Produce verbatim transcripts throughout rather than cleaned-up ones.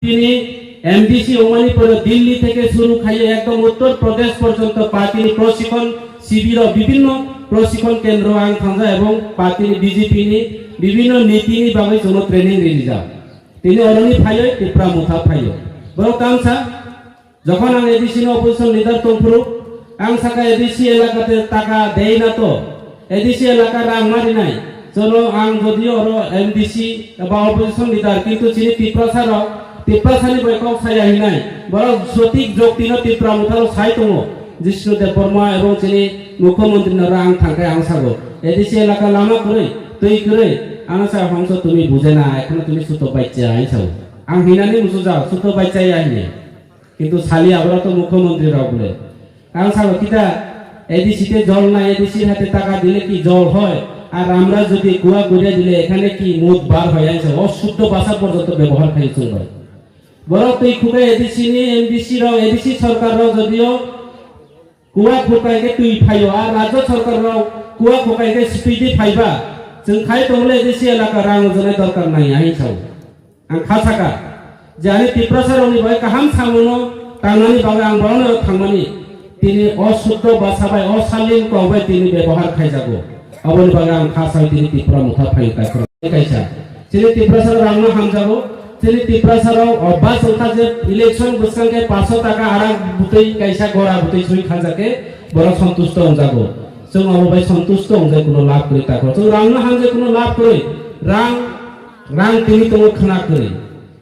Tini M D C omani pore Delhi theke shuru khaiye ekdom Uttor Pradesh porjonto party ni proshikon shibiro bibhinno proshikon kendro ang thangja ebong party ni B J P ni bibhinno niti ni bagwi jono training rijak. Tini oroni phaiyo Tipra Motha phaiyo. Borok tamsa jokhon ang A D C ni opposition leader tongphuru ang saka A D C elakate taka dei na to. A D C elaka rang ma rinai. Chwlo ang jodio oro M D C eba opposition leader, kintu chini Tiprasa rok, Tiprasa ni bai kok saya hinai. Borok sotik jokti no Tipra Motha rok sai tongo. Jishnu Debbarma ebong chini Mukhyamantri no rang thangkai ang sago. A D C elaka lama kwrwi, twi kwrwi. Ang sa hongso tumi bujena, ekhono tumi suto baicha ang sago. Ang hinani musuja, suto baicha ya hine. Kintu sali abora to Mukhyamantri rok bole. Ang sabo kita A D C te jol nai, A D C hate taka dile ki jol hoy? Ar amra jodi kua guria dile ekhane ki mud bar hoy? Ang sabo osuddho bhasha porjonto byabohar khai chwng bai. Borok twi khukai A D C ni M D C rok, A D C sarkar rok jodio kua khukai khe twi phaio, ar rajya sarkar rok kua khukai khe speed phaiba, chwng khai tongole A D C elaka rang rwjaknai dorkar nai, ang sabo. Ang kha saka je ani Tiprasa rokni bai kaham samungo tangnani bagwi ang borokno thangmani. Tini osuddho bhasha bai, osalin kok bai tini byabohar khaijago. Aboni bagwi ang kha sai tini Tipra Motha phai kaisa. Chini Tiprasa rok rangno hamjago. Chini Tiprasa rok o bas wngkha je election bwskang khe paso taka arak bwtwi kaisa gora bwtwi swi khanjak khe borok santusto wngjago. Chwng abo bai santusto wngjak kuno lab kwrwi tako. Chwng rangno hamjak kuno lab kwrwi. Rang Rang tini tongo khwna kwrwi,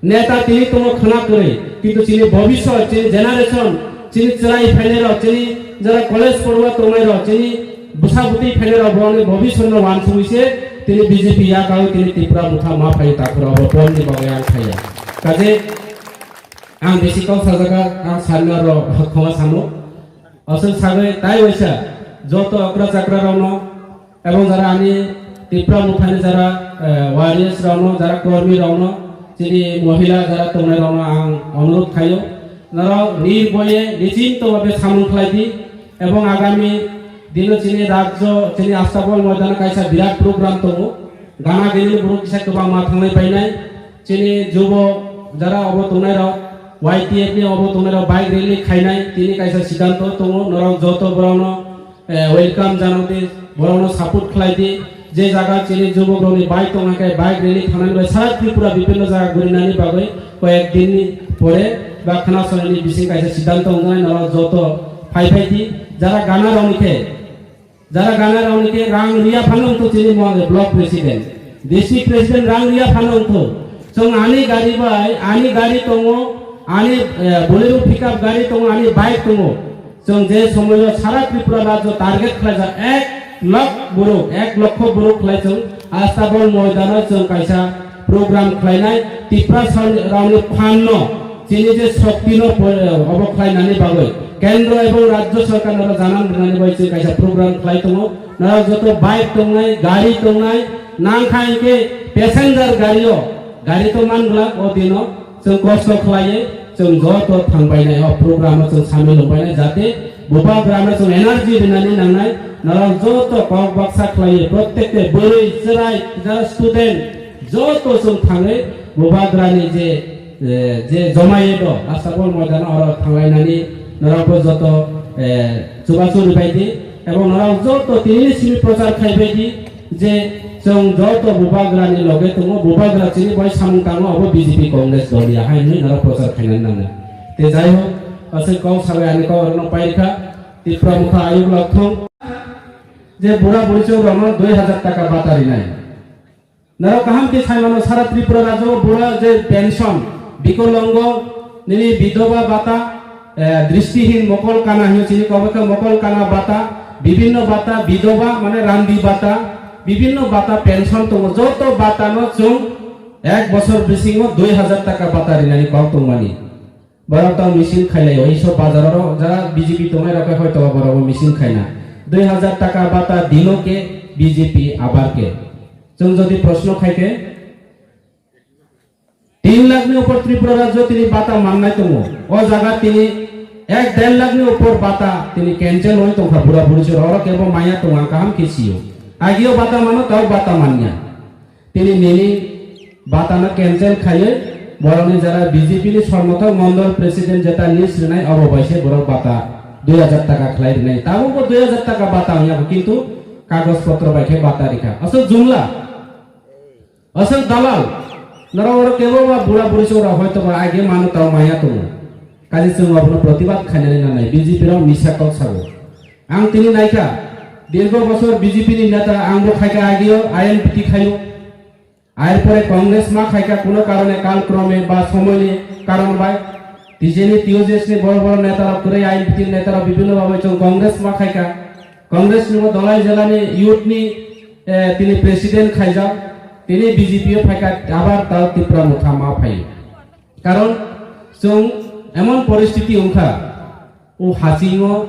neta tini tongo khwna kwrwi, kintu chini bobiswt, chini generation, chini chwrai phainairok, chini jara college porwa tongnairok, chini bwsa bwtwi phainairok, borokni bobiswtno wansugwi se tini B J P yakarwi tini Tipra Motha ma phaio takhoro abo porni bagwi ang phaiya. Kaje ang bisi kok sajagak, ang sanna ro khoma samo. Aswk sagwi tai waisa joto okra chakra rokno, ebong jara ani Tipra Mothani jara, eh, warriors rokno, jara kormi rokno, chini mohila jara tongnai rokno ang onurodh khaio, norok nirboye nichinto babe samung khlai di, ebong agami dino chini rajyo, chini Astabol moidano kaisa birat program tongo, gana gini borok kisa kwbangma thanglai painai, chini jubo jara obo tongnai rok, Y T F ni obo tongnai rok bike rally khainai, tini kaisa siddhanto tongo, norok joto borokno eh, welcome janao di, borokno support khlai di. Je jaga chini jubok rokni bike tong khe bike rally thangnani bai sara Tripura bibhinno jaga gurinani bagwi koyek din ni pore ba khna sonani bising kaisa siddhanto wngnai, norok joto phai phai di. Jara gana rokni khe, jara gana rokni khe rang riya phano wngthu chini mo block president, district president rang riya phano wngthu. Chwng ani gari bai, ani gari tongo, ani, eh, Bolero pickup gari tongo, ani bike tongo. Chwng je somoio sara Tripura rajyo target khlaijak ek lakh borok, ek lokho borok khlai chwng Astabol moidano chwng kaisa program khlainai Tiprasa rokni phanno chini je shoktino po-, obo khlainani bagwi kendro ebong rajyo sarkarno janan rwnani bagwi chwng kaisa program khlai tongo. Norok joto bike tongnai, gari tongnai, nangkha hinkhe passenger gario, gari to man glak o dino. Chwng kosto khlaiwi chwng joto thangbainai o program o chwng samil wngbainai, jate bubagrano chwng energy rinani nangnai. Norok joto kok baksa khlaiwi prottekte bwrwi chwrai jara student joto chwng thangwi bubagrani je, eh, je jomaye do Astabol moidano oro thanglainani norokbo joto, eh, chubachu rwbaidi ebong norok joto tinini simi prochar khaibaidi. Je chwng joto bubagrani loge tongo, bubagra chini bai samung tango, abo B J P Congress dol ya hai hinwi norok prochar khainani nango. Te jai hok, aswk kok sabai ani kok rokno pairikha, Tipra Motha ayuk lok thung. Je bura buri chwng rokno dui hajar taka bata rinai. Norok kaham khe sai mano, sara Tripura rajyo bura je pension, bikolongo, nini bidoba bata, eh, dristihin mokol kana hinwi chini kok khe mokol kana bata, bibhinno bata, bidoba mane randi bata, bibhinno bata pension tongo, joto bata no chwng ek bosor bisingo dui hajar taka bata rinani kok tongmani. Borok tang machine khailai o, iso bazar oro jara B J P tongnai rok khe hoito borok o machine khaina. Dui hajar taka bata dino khe B J P abar khe. Chwng jodi proshno khai khe, tin lakh ni upor Tripura rajyo tini bata mannai tongo. O jaga tini ek der lakh ni upor bata tini cancel oi tongkha bura buri se rok oro kebo maya tongo ang kaham khe sio. Agio bata mano tao bata manya. Tini nini bata no cancel khaioi Borokni jara B J P ni sormothok mondol president jeta list rinai, obo bai se borok bata dui hajar taka khlai rinai. Tabukbo dui hajar taka bata wngya bo, kintu kagoj potro bai khe bata rikha. Aswk jumla, aswk dalal. Norok oro kebo ba bura buri chwng rok hoito ba age mano tao maya tongo. Kaje chwng abono protibad khainani nanai, B J P rok misa kok sago. Ang tini naikha, dirgo bosor B J P ni neta, ang bo khaikha ageo I N P T khaio. Ar pore Congress ma khaikha kuno karone kalkrome ba somoini karon bai. Tijeni T O J S ni boro boro neta rok kwrwi, I N P T ni neta rok bibhinno bhabe chwng Congress ma khaikha. Congress ni bo Dhalai jela ni youth ni, eh, tini president khaijak. Tini B J P o phaikha, abar tao Tipra Motha ma phai. Karon chwng emon poristiti wngkha, o hasingo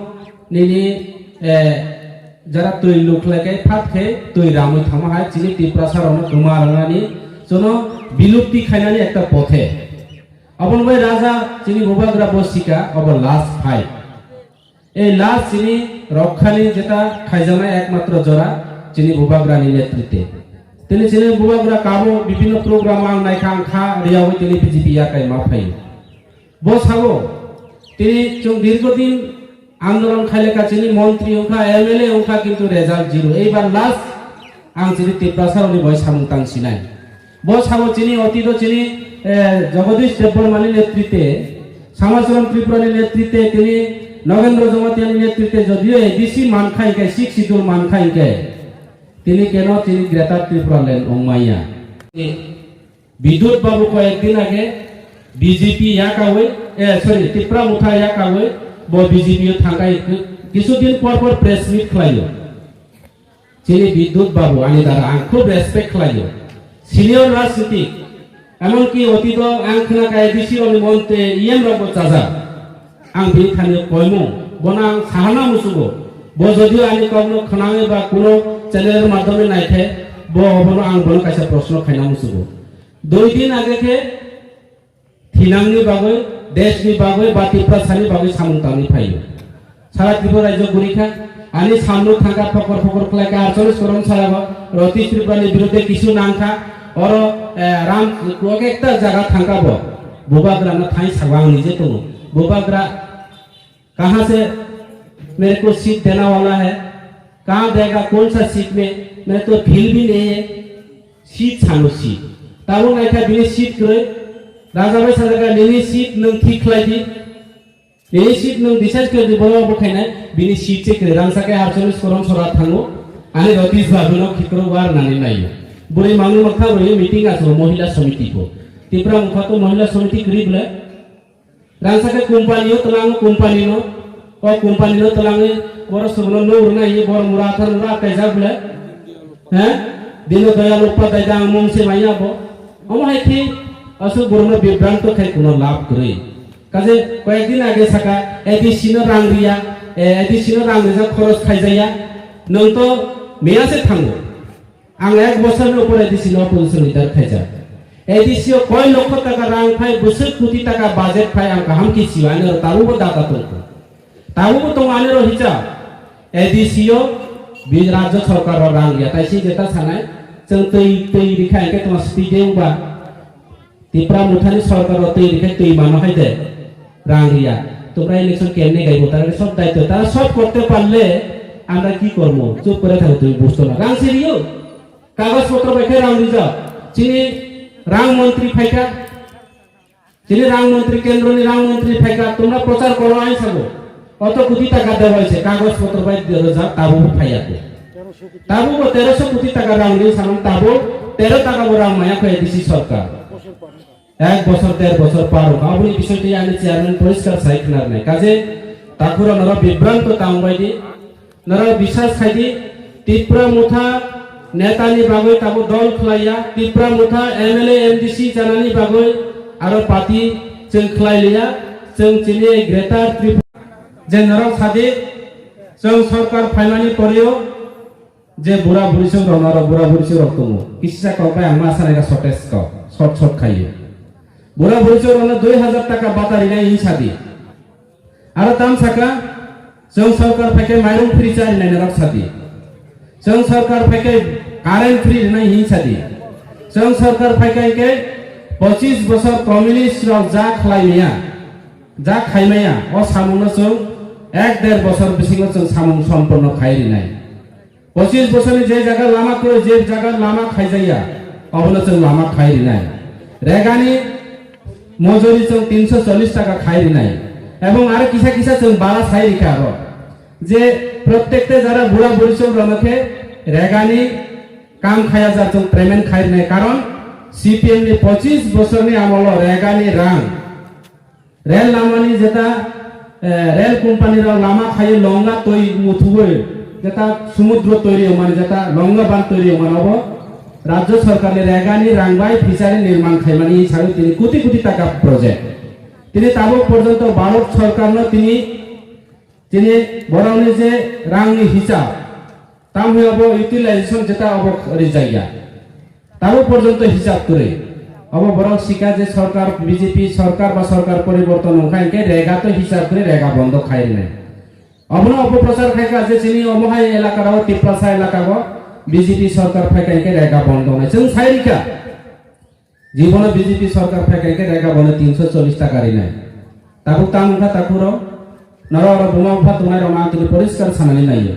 nini, eh, jara twi lukhlai khe phat khe twi ramwi thangma hai chini Tiprasa rokno kwma rwnani, chwngno bilupti khainani ekta pothe. Aboni bai raja chini bubagra bo sika, obo last fight. Ei last chini rokkhani jeta khaijaknai ekmatro jora chini bubagrani netrite. Tini chini bubagra kabo bibhinno program ang naikha, ang kha riyawi tini B J P yakai ma phaio. Bo sabo, tini chwng dirghodin andolon khailekha, chini montri wngkha, M L A wngkha, kintu result zero. Eibar last ang chini Tiprasa rokni bai samung tang sinai. Bo sabo chini otito chini, eh, Jagadish Debbarmani netrite, Samacharan Tripurani netrite, tini Nogendra Jamatia ni netrite jodio A D C mankha hinkhe, Sixth Schedule mankha hinkhe, tini keno chini Greater Tripura Land wngmaya. Bidut Babu koyek din age B J P yakawi, eh, sorry, Tipra Motha yakawi bo B J P o thangkai, kisu din por por press meet khlaio. Chini Bidut Babu ani dara ang khub respect khlaio. Senior rajnitik, emonki otito ang khna kha A D C rokni montri E M rokbo chajak. Ang bini thani koimung, bono ang sahana musugo. Bo jodio ani kokno khwnangwi ba kuno channel madhyome naikhe, bo obono ang bono kaisa proshno khaina musugo. Dui din age khe thinangni bagwi, deshni bagwi ba Tiprasani bagwi samung tangwi phaio. Sara Tripura rajyo gurikha, ani samno thangkha phokor phokor khlaikha, archolish korom sarabo Ratish Tripurani birudde kisu nangkha, oro, eh, Ram, ek ekta jaga thangkha bo. Bubagrano thai sago ang nije tongo. Bubagra kaha se mere ko seat dena wala hai, kaha dega, kon sa seat mein, mere to feel bhi nahi hai. Seat sano seat. Tabuk naikha bini seat kwrwi. Raja bai sajakha, "Nini seat nwng thik khlai di. Nini seat nwng decide khlai di, borok bo khainai." Bini seat se kwrwi. Rangsa khe archolish korom sora thango. Ani Ratish Babu no khikrok war nani naio. Bwrwi mangwi maktha rwi meeting aso Mohila Samiti ko. Tipra Motha to Mohila Samiti kwrwi bwle. Rangsa khe company o twlang, company no, o company no twlangwi borok sobono no rwna hiye borok mura athar mura kaijak bwle. He? Dino Doyal Upadhyay da ang mung se manya bo. Omo hai khe aswk borokno bibranto khai kuno lab kwrwi. Kaje koyek din age saka A D C no rang riya, eh, A D C no rang rijak, khoros khaijaya. Nwng to miya se thango. Ang ek bosor ni upor A D C no opposition leader khaijak. A D C o koi lokho taka rang phai, bwswk koti taka budget phai, ang kaham khe sio, ani oro tabukbo data tongkho. Tabukbo tongo ani oro hisa. A D C o bi rajyo sarkar o rang ya, tai se jeta sanai, chwng twi, twi rikha hwnkhe tongma speed de wngba. Tipra Mothani sorkar o twi rikhe twi mano hai de rang riya. Tumra election kemne gaibo tara sob daityo, tara sob korte parle amra ki kormo? Chup kore thango, twi busto na. Rang se riyo. Kagoj potro bai khe rang rijak. Chini rang montri phaikha. Chini rang montri, kendro ni rang montri phaikha. Tumra prochar koro ain sabo. Oto koti taka dewai se kagoj potro bai rijak, tabo phaiya ko. Tabo bo teroso koti taka rang ri saman tabo tero taka bo rang maya kho A D C sorkar. Ek bosor, der bosor par wngkha. Aboni bisingtwi ani chairman poriskar sai khna rwnai. Kaje takhura norok bibranto tang bai di. Norok bisas khai di. Tipra Motha netani bagwi tabo dol khlaiya. Tipra Motha M L A, M D C chanani bagwi aro party chwng khlai liya. Chwng chini Greater Tripura je norok sadi, chwng sorkar phaimani poreo je bura buri chwng rok, norok bura buri chwng rok tongo. Kisisa kok bai ang ma sanai ka shortage kok, short short khaio. Bura buri chwng rokno dui hajar taka bata rinai hinsa di. Aro tam saka chwng sorkar phaikhe mairung free cha rinai norok sadi. Chwng sorkar phaikhe current free rinai hinsa di. Chwng sorkar phaikhe ke Pochis bosor communist rok ja khlai maya, ja khai maya, o samung no chwng ek der bosor bisingo chwng samung somporno khai rinai. Pochis bosor ni je jaga lama kwrwi, je jaga lama khaijaya, obono chwng lama khai rinai. Regani mojori chwng tinso chollish taka khai rinai. Ebong aro kisa kisa chwng bara sai rikha aro. Je prottekte jara bura buri chwng rono khe regani kam khaya jar chwng payment khai rinai. Karon C P M ni pochis bosor ni amolo regani rang, rel lama ni jeta, eh, rel company rok lama khai longa toi muthuwi jeta sumudro toiri wngmani, jeta longa ban toiri wngmani, obo rajya sarkar ni regani rang bai fishery nirman khaimani hisabe tini koti koti taka project. Tini tabuk porjonto Bharat sarkar no tini, tini borok ni je rang ni hisab, tamni obo utilization jeta obo rijak ya. Tabuk porjonto hisab kwrwi. Obo borok sika je sarkar, B J P sarkar ba sarkar poriborton wngkha hinkhe rega to hisab kwrwi, rega bondo khai rinai. Obono obo prochar khaikha je chini omo hai elaka rao, Tiprasa elaka o B J P sarkar phaikha hinkhe rega bondo wngnai. Chwng sai rikha. Jibono B J P sarkar phaikha hinkhe rega bono tinso chollish taka rinai. Tabuk tamo wngkha takhuk rok, norok oro buma bupha tongnai rok no ang tini poriskar sanani naiyo.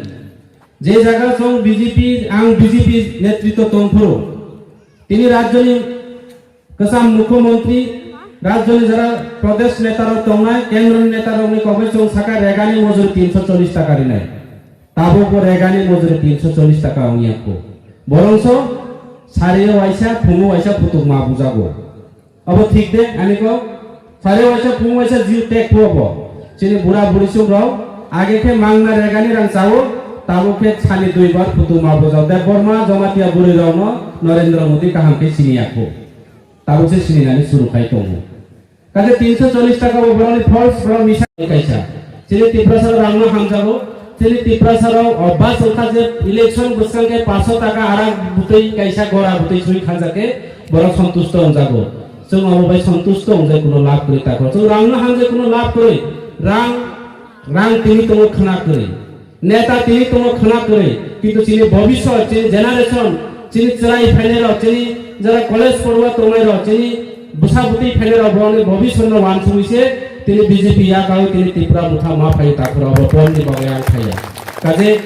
Je jaga chwng B J P, ang B J P netritwo tongphuru, tini rajyoni kwcham mukhyamantri, rajyoni jara pradesh neta rok tongnai, kendroni neta rokni kokbai chwng sakha regani mojori tinso chollish taka rinai. Tabuk bo regani mojori tinso chollish taka wngya kho. Borongso sario waisa, phungo waisa phutuk ma bujago. Abo thik de, ani kok? Sario waisa, phungo waisa jiu tek phu abo. Chini bura buri sum rok age khe mangna regani rang chao, tabuk khe sani dui bar phutuk ma bujao. Debbarma Jamatia bwrwi rokno Narendra Modi kaham khe sini ya kho. Tabuk se sini nani suru khai tongo. Kaje tinso chollish taka bo borokni false, borok misa kaisa. Chini Tiprasa rok rangno hamjago. Chini Tiprasa rok obas wngkha je election bwskang khe paanso taka arak bwtwi kaisa gora bwtwi swi khanjak khe borok santusto wngjago. Chwng omo bai santusto wngjai kuno lab kwrwi tako. Chwng rangno hamjai kuno lab kwrwi. Rang, rang tini tongo khna kwrwi. Neta tini tongo khna kwrwi, kintu chini bobiswt, chini generation, chini chwrai phainai rok, chini jara college porwa tongnai rok, chini bwsa bwtwi phainai rok, boni bobiswt no wansugwi se tini B J P ya kawi tini Tipra Motha ma phai takhura bo pon ni bagwi ang phaiya. Kaje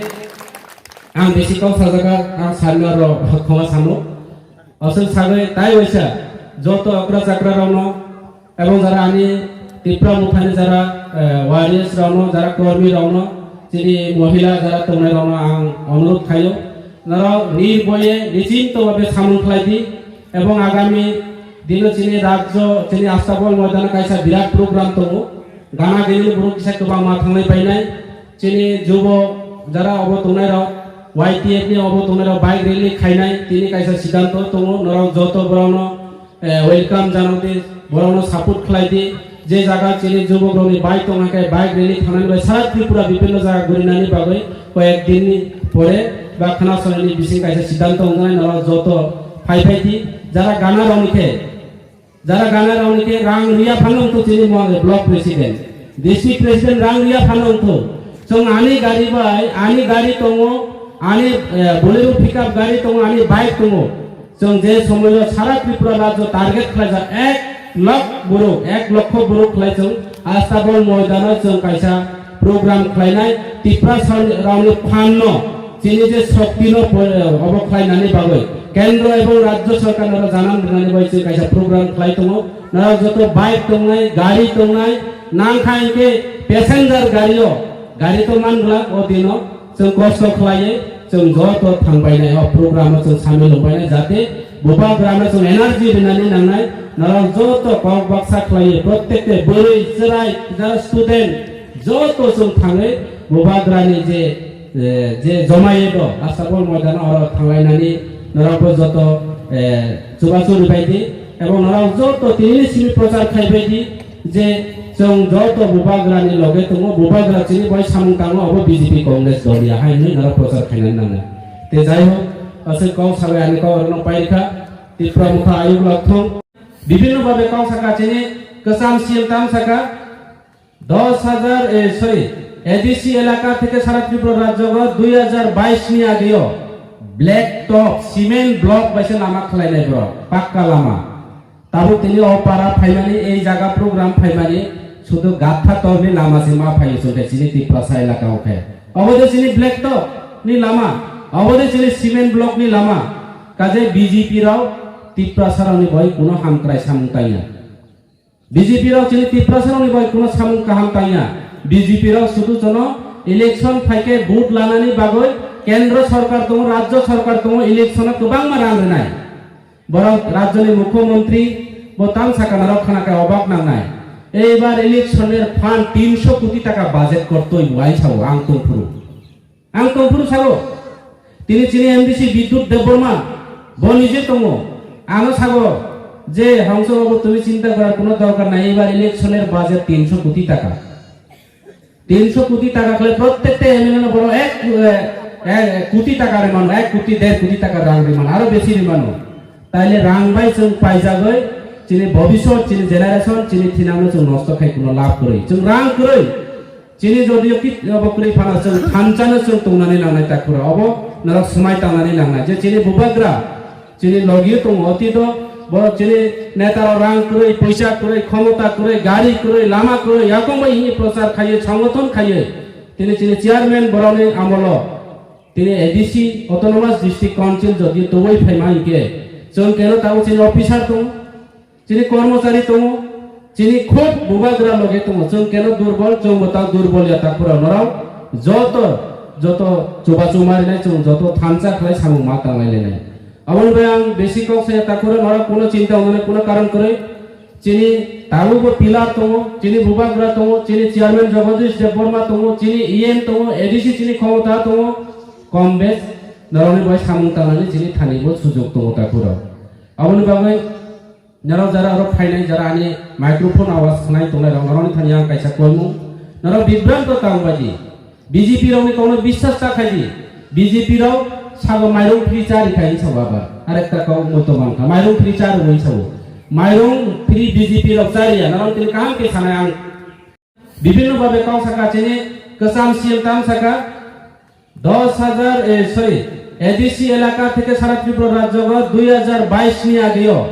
ang bisi kok sajaka ang sanna ro khoma sano. Aswk sagwi tai waisa joto okra chakra rokno, ebong jara ani Tipra Mothani jara, eh, warriors rokno, jara kormi rokno, chini mohila jara tongnai rokno ang onurodh khaio, norok nirboye nichinte bhabe samung khlai di, ebong agami dino chini rajyo, chini Astabol moidano kaisa birat program tongo, gana gini borok kisa kwbangma thanglai painai, chini jubo jara obo tongnai rok, Y T F ni obo tongnai rok bike rally khainai, tini kaisa siddhanto tongo, norok joto borokno eh, welcome janao di, borokno support khlai di. Je jaga chini jubokrokni bike tongna khe bike rally thangnani bai sara Tripura bibhinno jaga gurinani bagwi koyek dinni pore ba khna sonani bising kaisa siddhanto wngnai, norok joto phai phai di. Jara gana rokni khe, jara gana rokni khe rang riya phano wngthu chini mo block president, district president rang riya phano wngthu. Chwng ani gari bai, ani gari tongo, ani, eh, Bolero pickup gari tongo, ani bike tongo. Chwng je somoio sara Tripura rajyo target khlaijak ek lakh borok, ek lokho borok khlai chwng Astabol moidano chwng kaisa program khlainai Tiprasa rokni phanno chini je shoktino po-, obo khlainani bagwi kendro ebong rajyo sarkarno janan rinani bai chwng kaisa program khlai tongo. Norok joto bike tongnai, gari tongnai, nangkha hinkhe passenger gario, gari to man glak o dino. Chwng kosto khlaiwi chwng joto thangbainai, o program o chwng samil wngbainai, jate bubagrano chwng energy rinani nangnai. Norok joto kok baksa khlaiwi, prottekte bwrwi, chwrai, jara student, joto chwng thangwi bubagrani je, eh, je jomaye do, Astabol moidano oro thanglainani norokbo joto, eh, chubachu rwbaidi, ebong norok joto tinini simi prochar khaibaidi. Je chwng joto bubagrani loge tongo, bubagra chini bai samung tango, abo B J P Congress dol ya hai hwnwi norok prochar khainani nango. Te jai hok, aswk kok sabai ani kok rokno pairikha, Tipra Motha ayuk lok thung. Bibhinno bhabe kok saka chini kwcham C M tam saka, dos hajar, eh, sorry, A D C elaka theke sara Tripura rajyo dui hajar bais ni ageo black top cement block bai se lama khlainai borok, pakka lama. Tabuk tini o para phaimani, ei jaga program phaimani, sudu gatha torni lama se ma phaio chwngkhe chini Tiprasa elaka o khe. Obo de chini black top ni lama, obo de chini cement block ni lama. Kaje B J P rok Tiprasa rokni bai kuno hamkrai samung tangya. B J P rok chini Tiprasa rokni bai kuno samung kaham tangya. B J P rok sudu jono election phaikhe vote lanani bagwi kendro sorkar tongo, rajyo sorkar tongo, election o kwbangma rang rwnai. Borok rajyoni mukhyamantri bo tamsa kanarok khana khe obak nangnai. Eibar election er fund tinsho koti taka budget kortoi bo ai sao ang tongphuru. Ang tongphuru sao. Tini chini M D C Bidyut Debbarma bo nije tongo. Ano sao je hongso babu tumi chinta korar kuno dorkar nai, eibar election er budget tinsho koti taka. Tinsho koti taka khlai prottekta M L A no borok ek, eh, eh, koti taka rimano, ek koti, der koti taka rang rimano, aro besi rimano. Taile rang bai chwng paijagwi chini bobisot, chini generation, chini thinangno chwng nosto khai kuno lab kwrwi. Chwng rang kwrwi. Chini jodio ki obo kwrwi phano chwng thansa no chwng tongnani nangnai takhura. Obo norok swmai tangnani nangnai. Je chini bubagra chini logio tongo, otito borok chini neta rok rang kwrwi, poisa kwrwi, khomota kwrwi, gari kwrwi, lama kwrwi, yakung bai hini prochar khaiwi, songothon khaiwi, tini chini chairman borokni amolo, tini A D C, Autonomous District Council jodi tubui phaima hinkhe, chwng keno tabuk chini officer tongo, chini kormochari tongo, chini khub bubagra loge tongo, chwng keno durbol, chwng bo ta durbol ya takhura norok, joto, joto chubachu marinai chwng joto thansa khlai samung ma tanglai lenai. Aboni bai ang besi kok saya takhura norok kuno chinta wngnani kuno karon kwrwi. Chini tabukbo pillar tongo, chini bubagra tongo, chini chairman Jagadish Debbarma tongo, chini E M tongo, A D C chini khomota tongo, kom bes norokni bai samung tangnani chini thani bo sujok tongo takhura. Aboni bagwi norok jara oro phainai jara ani microphone awas khnai tongnai rok norokni thani ang kaisa koimung. Norok bibranto tang baidi. B J P rokni kokno biswas ta khaidi. B J P rok sago mairung free chari khai hinsa baba. Arekta kok muitu mankha. Mairung free chari hinsa bo. Mairung free B J P rok chariya. Norok tini kaham khe sanai ang. Bibhinno bhabe kok saka chini kwcham C M tam saka dos hajar, eh, sorry, A D C elaka theke sara Tripura rajyo dui hajar bais ni ageo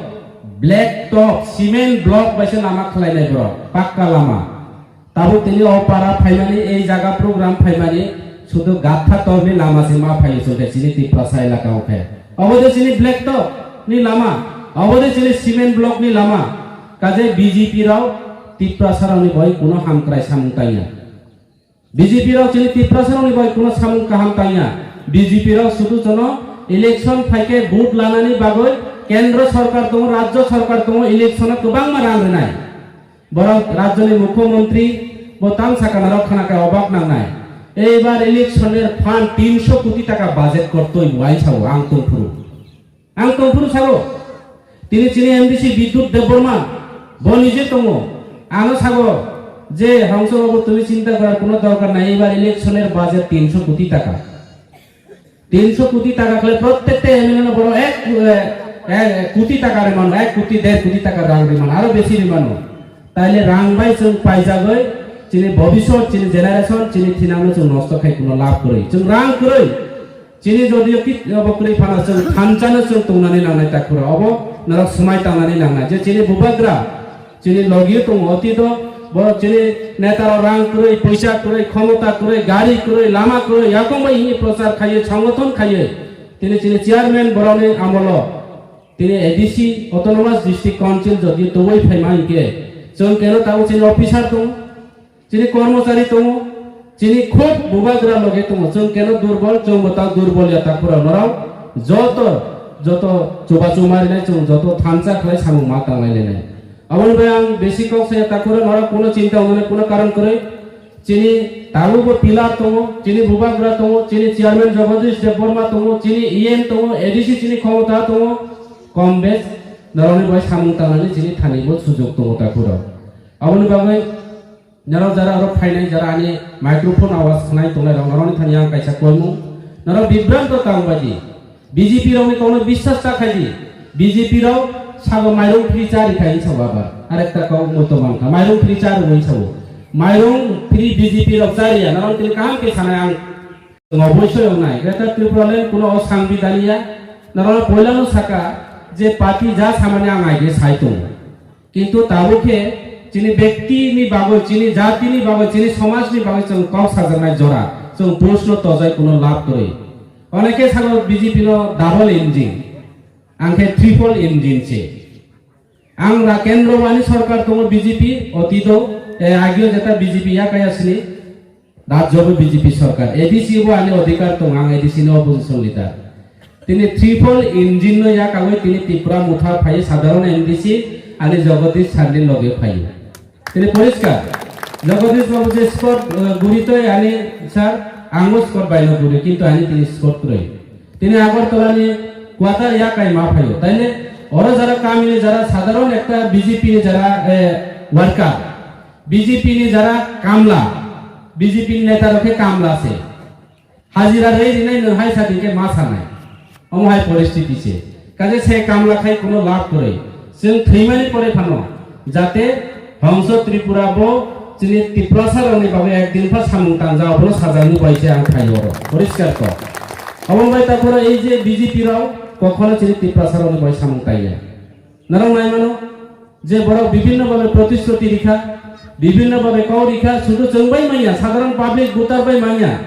black top cement block baise lama khlainai borok, pakka lama. Tabuk tini o para phaimani, ei jaga program phaimani, sudu gatha torni lama se ma phaio chwngkhe chini Tiprasa elaka o khe. Obo de chini black top ni lama, obo de chini cement block ni lama. Kaje B J P rok Tiprasa rokni bai kuno hamkrai samung tangya. B J P rok chini Tiprasa rokni bai kuno samung kaham tangya. B J P rok sudu jono election phaikhe vote lanani bagwi kendro sorkar tongo, rajyo sorkar tongo, election o kwbangma rang rwnai. Borok rajyoni mukhyamantri bo tamsa kanarok khana khe obak nangnai. Eibar election er fund tinsho koti taka budget kortoi bo ai sao ang tongphuru. Ang tongphuru sao. Tini chini M D C Bidyut Debbarma bo nije tongo. Ano sao je hongso babu tumi chinta korar kuno dorkar nai. Eibar election er budget tinsho koti taka. Tinsho koti taka khlai prottekta M L A no borok ek, eh, eh, koti taka rimano, ek koti, der koti taka rang rimano, aro besi rimano. Taile rang bai chwng paijagwi chini bobisot, chini generation, chini thinangno chwng nosto khai kuno lab kwrwi. Chwng rang kwrwi. Chini jodio ki obo kwrwi phano chwng thansa no chwng tongnani nangnai takhura. Obo norok swmai tangnani nangnai. Je chini bubagra Chini logi tongo, otito borok chini neta rok rang kwrwi, poisa kwrwi, khomota kwrwi, gari kwrwi, lama kwrwi, yakung bai hini prochar khaiwi, songothon khaiwi. Tini chini chairman borokni amolo, tini A D C, Autonomous District Council jodi tubui phaima hinkhe, chwng keno tabuk chini officer tongo, chini kormochari tongo, chini khub bubagra loge tongo, chwng keno durbol, chwng bo ta durbol ya takhura norok, joto, joto chubachu marinai chwng joto thansa khlai samung ma tanglai lenai. Aboni bai ang besi kok saya takhura norok kuno chinta wngnani kuno karon kwrwi. Chini tabukbo pillar tongo, chini bubagra tongo, chini chairman Jagadish Debbarma tongo, chini E M tongo, A D C chini khomota tongo, kom bes norokni bai samung tangnani chini thani bo sujok tongo takhura. Aboni bagwi norok jara oro phainai jara ani microphone awas khnai tongnai rok norokni thani ang kaisa koimung. Norok bibranto tang baidi. B J P rokni kokno biswas ta khaidi. B J P rok sago mairung free chari khai hinsa bo abar. Arekta kok muitu mankha. Mairung free chari hinsa bo. Mairung free B J P rok chariya. Norok tini kaham khe sanai ang. Oboisoi wngnai. Greater Tripura Land kuno o sangbidhaniya. Norok poilano saka. Je party ja samani ang aige sai tongo. Kintu tabuk khe chini bekti ni bagwi, chini jati ni bagwi, chini somaj ni bagwi chwng kok sajaknai jora, chwng push no tojai kuno lab kwrwi. Oneke sago B J P no double engine, ang khe triple engine se. Ang ra kendro wani sorkar tongo B J P, otito, e, agio jeta B J P yakaya sini, rajyo bo B J P sorkar. A D C bo ani odhikar tongo, ang A D C ni opposition leader. Tini triple engine no yakagwi tini Tripura motha phai sadharon M D C ani Jagadish sir ni loge phai. Tini poriskar. Jagadish babu je squad, e, guri toi ani sir, ang bo squad bai no guri, kintu ani tini squad kwrwi. Tini Agartala ni quarter yakai ma phaio. Taile oro jara kami ni jara sadharon ekta B J P ni jara, eh, worker, B J P ni jara kamla, B J P ni neta rok khe kamla se. Hajira rei rinai nwng hai sadi khe ma sanai. Omo hai poristiti se. Kaje se kamla khai kuno lab kwrwi. Chwng thwimani pore phano jate Hongso Tripura bo chini Tiprasa rokni bagwi ekdin pha samung tangja, obono sajagni bai se ang phaio oro. Poriskar kok. Obo bai takhoro ei je B J P rok kokhono chini Tiprasa rokni bai samung tangya. Norok nai mano je borok bibhinno bhabe protishruti rikha, bibhinno bhabe kok rikha, sudu chwng bai manya, sadharon public voter bai manya.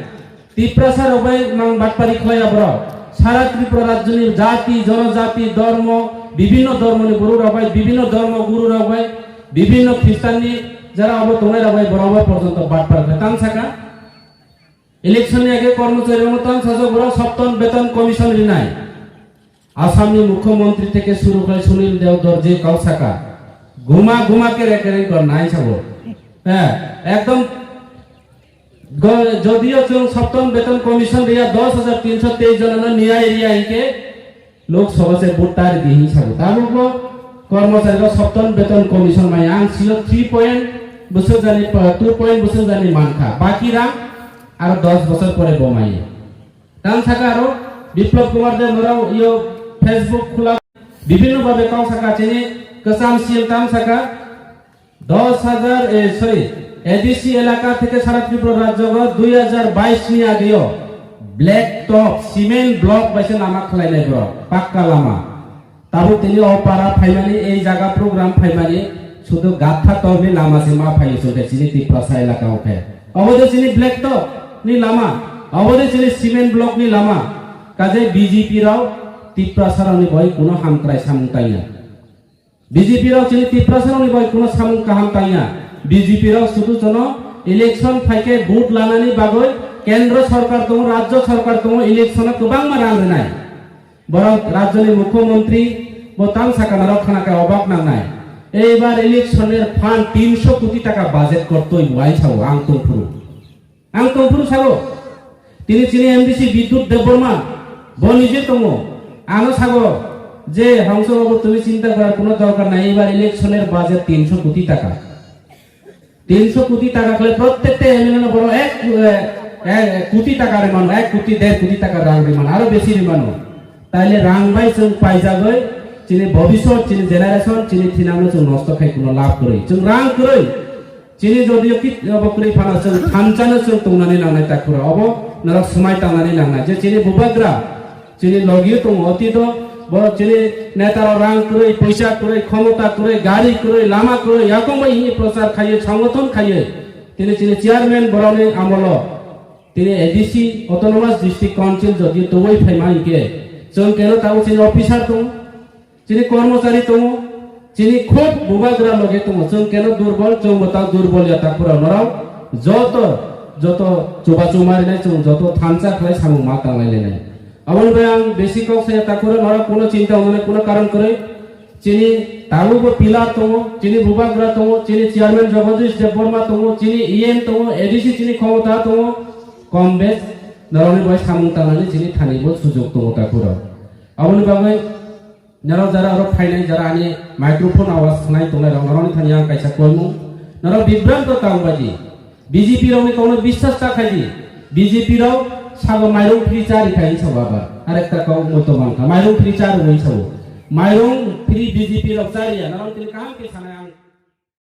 Tiprasa rok bai mang batpari khlai aborok. Sara Tripura rajyoni jati, jonojati, dhormo, bibhinno dhormoni borok rok bai, bibhinno dhormo guru rok bai, bibhinno Khristanni jara obo tongnai rok bai borok bai porjonto batpari khlai. Tang saka, election ni age kormochari rokno tang sajak borok Saptan Beton Commission rinai. Assamni Mukhyamantri theke suru khlai Sunil Dev Dorje kok saka. Guma guma kere kere kor nai sabo. He, ekdom go-, jodio chwng Saptan Beton Commission riya dos hajar tinso teis jonano niyai riya hinkhe Lok Sabha se vote tari di hin sabo. Tabukbo kormochari rok Saptan Beton Commission mai ang sio three point bwswk jani, two point bwswk jani mankha. Baki rang aro dos bosor pore bo mai. Tam saka aro Biplab Kumar Deb norok yo Facebook khula bibhinno bhabe kok saka chini kwcham C M tam saka dos hajar, eh, sorry, A D C elaka theke sara Tripura rajyo go dui hajar bais ni ageo black top cement block bai se lama khlai nai borok, pakka lama. Tabuk tini o para phaimani, ei jaga program phaimani, sudu gatha tokni lama se ma phaio chwngkhe chini Tiprasa elaka o khe. Obo de chini black top ni lama, obo de chini cement block ni lama. Kaje B J P rok Tiprasa rokni bai kuno hamkrai samung tangya. B J P rok chini Tiprasa rokni bai kuno samung kaham tangya. B J P rok sudu jono election phaikhe vote lanani bagwi kendro sorkar tongo, rajyo sorkar tongo, election o kwbangma rang rwnai. Borok rajyoni mukhyamantri bo tam saka norok khana khe obak nangnai. Eibar election er fund tinso koti taka budget kortoi bo ai sao ang tongphuru. Ang tongphuru sao. Tini chini M D C Bidyut Debbarma bo nije tongo. Ano sago je hongso babu tumi chinta korar kuno dorkar nai, eibar election er budget tinso koti taka. Tinso koti taka khlai prottekta M L A no borok ek, eh, eh, koti taka rimano, ek koti, der koti taka rang rimano, aro besi rimano. Taile rang bai chwng paijagwi chini bobisot, chini generation, chini thinangno chwng nosto khai kuno lab kwrwi. Chwng rang kwrwi. Chini jodio kit obo kwrwi phano chwng thansa no chwng tongnani nangnai takhura. Obo norok swmai tangnani nangnai. Je chini bubagra, chini logio tongo, otito, bo chini neta rok rang kwrwi, poisa kwrwi, khomota kwrwi, gari kwrwi, lama kwrwi, yakung bai hini prochar khaiwi, sangothon khaiwi. Tini chini chairman borokni amolo, tini A D C, Autonomous District Council jodi tubui phaima hinkhe, chwng keno tabuk chini officer tongo, chini kormochari tongo, chini khub bubagra loge tongo, chwng keno durbol, chwng bo ta durbol ya takhura norok, joto, joto chubachu marinai chwng joto thansa khlai samung ma tanglai lainai. Aboni bai ang besi kok saya takhura norok kuno chinta wngnani kuno karon kwrwi. Chini tabukbo pillar tongo, chini bubagra tongo, chini chairman Jagadish Debbarma tongo, chini E M tongo, A D C chini khomota tongo, kom bes norokni bai samung tangnani chini thani bo sujok tongo takhura. Aboni bagwi norok jara oro phainai jara ani microphone awas khnai tongnai rok norokni thani ang kaisa koimung. Norok bibranto tang baji. B J P rokni kokno biswas ta khaidi. B J P rok sabo mairung free chari khai hinwi sabo abar. Arekta kok muitu mankha. Mairung free chari hinwi sabo. Mairung free B J P rok chariya. Norok tini kaham khe sanai.